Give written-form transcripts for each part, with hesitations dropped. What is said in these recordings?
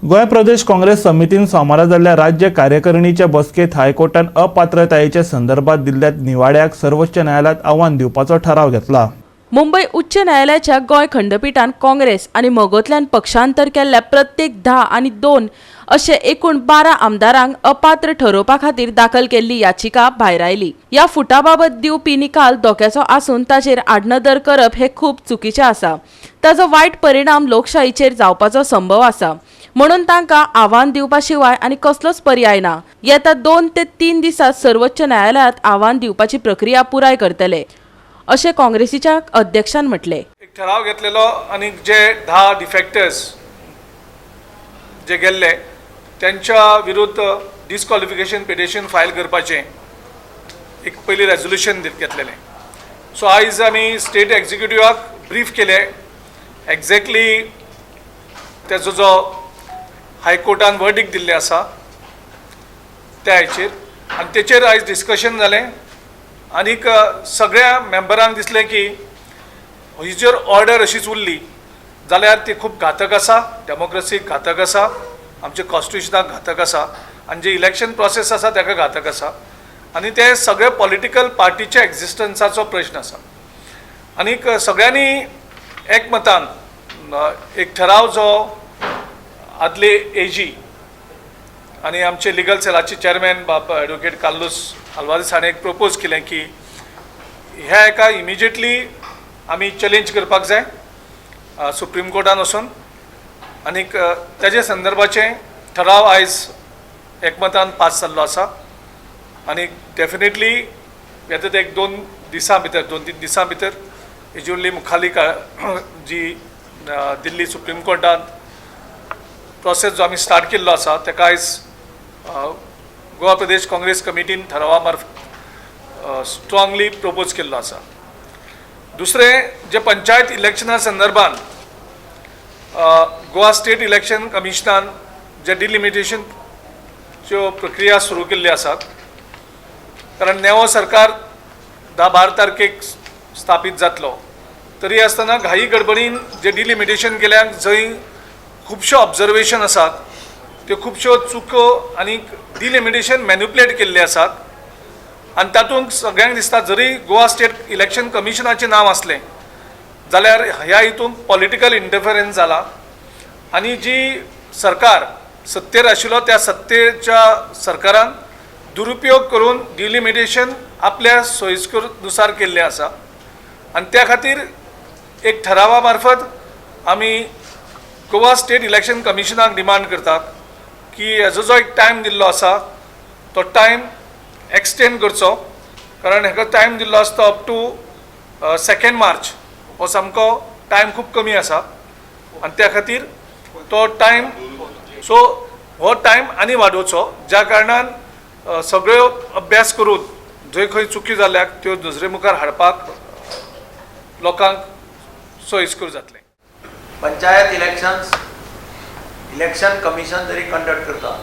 गोंय प्रदेश काँग्रेस समितीन सोमारा जाल्ल्या राज्य कार्यकारिणीच्या बसकेंत हायकोर्टान अपात्रतायेच्या संदर्भात दिल्ल्या निवाड्याक सर्वोच्च न्यायालयांत आव्हान दिवपाचो ठराव घेतला. मुंबय उच्च न्यायालयाच्या गोंय खंडपिठान काँग्रेस आनी मगोंतल्यान पक्षांतर केल्ल्या प्रत्येक 10 आनी 2 अशे एकूण 12 आमदारांक अपात्र ठरोवपा खातीर दाखल केल्ली याचिका भायरायली. ह्या फुटाबाबत दिवपी निकाल धोक्याचो आसून ताचेर आडनदर करप हें खूब चुकीचें आसा. ताचो वायट परिणाम लोकशाहीचेर जावपाचो संभव आसा, म्हणून तांकां आव्हान दिवपा शिवाय आनी कसलोच पर्याय ना. येता 2 ते 3 दिसांत सर्वोच्च न्यायालयांत आव्हान दिवपाची प्रक्रिया पुराय करतले, अशें काँग्रेसीच्या अध्यक्षान म्हटलें. एक ठराव घेतलेलो आनी जे 10 डिफेक्टर्स जे गेल्ले त्यांच्या विरुद्ध डिस्क्वॉलिफिकेशन पिटिशन फायल करपाचें एक पयलीं रेजोल्युशन घेतलेलें. सो आयज आमी स्टेट एक्झिक्युटिवाक ब्रीफ केलें एक्झॅक्टली तेजो जो हायकोर्टान वर्डीक दिल्लें आसा त्या हेचेर, आनी तेचेर आयज डिस्कशन जालें. आनीक सगळ्या मेंबरांक दिसलें की ही जर ऑर्डर अशीच उरली जाल्यार ती खूब घातक आसा, डेमोक्रेसीक घातक आसा, आमच्या कॉन्स्टिट्युशनाक घातक आसा आनी जे इलेक्शन प्रोसेस आसा ताका घातक आसा आनी ते सगळे पॉलिटिकल पार्टीच्या एक्झिस्टन्साचो प्रश्न आसा. आनीक सगळ्यांनी एकमतान एक ठराव जो आदले एजी आनी आमचे लिगल सेलाचे चेअरमॅन बाब एडवोकेट कार्लूस आल्वारीस हाणें एक प्रपोज केलें की ह्या एका इमिजिएटली आमी चॅलेंज करपाक जाय सुप्रीम कोर्टान वचून. आनीक तेजे संदर्भाचे ठराव आयज एकमतान पास जाल्लो आसा. आनी डेफिनेटली येता ते एक 2 दिसां भितर, 2-3 दिसां भितर हेजी मुखाली जी दिल्ली सुप्रीम कोर्टान प्रोसेस जो आमी स्टार्ट केल्लो आसा ताका आयज गोवा प्रदेश काँग्रेस कमिटीन ठरावा मार्फत स्ट्रांगली प्रपोज केल्लो आसा. दुसरें, जे पंचायत इलेक्शना संदर्भात गोवा स्टेट इलेक्शन कमिशनान जे डिलिमिटेशनच्यो प्रक्रिया सुरू केल्ल्यो आसात, कारण नवो सरकार 10-12 तारखेक स्थापीत जातलो, तरी आसतना घाई गडबडीन जे डिलिमिटेशन केल्या, जंय खुबश्यो ऑब्जर्वेशन आसात, त्यो खुबश्यो चुको आनी डिलिमिटेशन मॅन्युपुलेट केल्ले आसात. आनी तातूंत सगळ्यांक दिसता, जरी गोवा स्टेट इलेक्शन कमिशनाचें नांव आसलें जाल्यार ह्या हितून पॉलिटिकल इंटरफेरन्स जाला आनी जी सरकार सत्तेर आशिल्लो त्या सत्तेच्या सरकारान दुरुपयोग करून डिलिमिटेशन आपल्या सोयीस्कर नुसार केल्लें आसा. आनी त्या खातीर एक ठरावा मार्फत आमी गोवा स्टेट इलेक्शन कमिशनाक डिमांड करतात की हेजो जो एक टायम दिल्लो आसा तो टायम एक्सटेंड करचो, कारण हेका टायम दिल्लो आसता अप टू 2 मार्च, हो सामको टायम खूब कमी आसा आनी त्या खातीर तो टायम, सो हो टायम आनी वाडोवचो, ज्या कारणान सगळ्यो अभ्यास करून जंय खंय चुकी जाल्यात त्यो नजरे मुखार हाडपाक लोकांक सोयीस्कर जातलें. पंचायत इलेक्शन्स इलेक्शन कमिशन जरी कंडक्ट करता,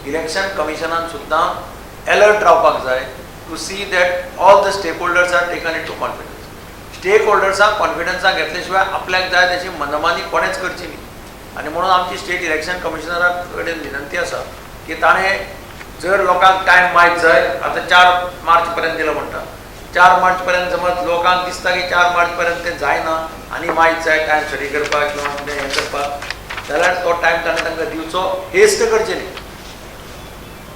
इलेक्शन कमिशनान सुद्दां अलर्ट रावपाक जाय to see that all the stakeholders are taken into confidence. Stake होल्डर्सांक कॉन्फिडन्साक घेतले शिवाय आपल्याक जाय तशी मनमानी कोणेच करची न्ही. आनी म्हणून आमची स्टेट इलेक्शन कमिशनरा कडेन विनंती आसा की ताणें जर लोकांक टायम मायज जाय, आतां 4 मार्च पर्यंत दिलो म्हणटा, 4 मार्च पर्यंत समज लोकांक दिसता की 4 मार्च पर्यंत तें जायना आनी मायज जाय टायम स्टडी करपाक किंवा कितें हें करपाक, जाल्यार तो टायम ताणें तांकां दिवचो, हेस्ट करचें न्ही.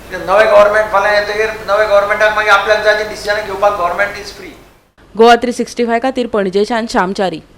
कित्याक नवें गव्हर्मेंट फाल्यां येतकीर नवें गव्हर्मेंटाक मागीर आपल्याक जाय ती डिसिजनां घेवपाक गव्हर्मेंट is free. Goa 365 खातीर पणजेच्यान श्यामचारी.